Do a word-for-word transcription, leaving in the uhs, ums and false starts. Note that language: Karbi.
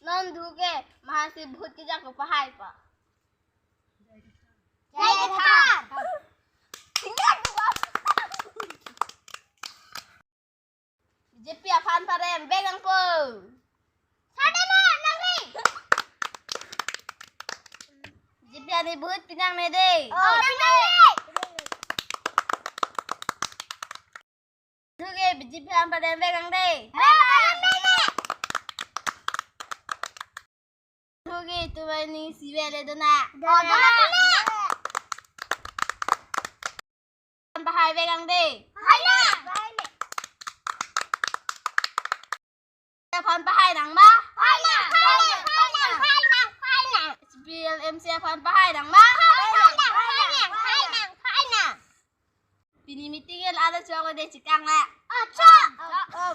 Non duk ke mahasi vote kejak ko pahai pa. Jai Kathar. Tinggal dua. B J P aphan parem vek nangpo. Sade ma nangri. B J P ani vote pinang ne de. Oh, pinang ne. Duk ke B J P aphan parem vek nang de. Parem, parem, parem. Duk ke tumai ni si vele dona. Dona, dona. Aphan pahai vek nang de. Hai na. Aphan pahai nang ma? Hai na, hai na, hai na, hai na, hai na. H P L M C aphan pahai nang ma? Hai na, hai na, hai na, hai na. Pini meeting el ada chok de chikang la. Oh, chok. Oh, oh.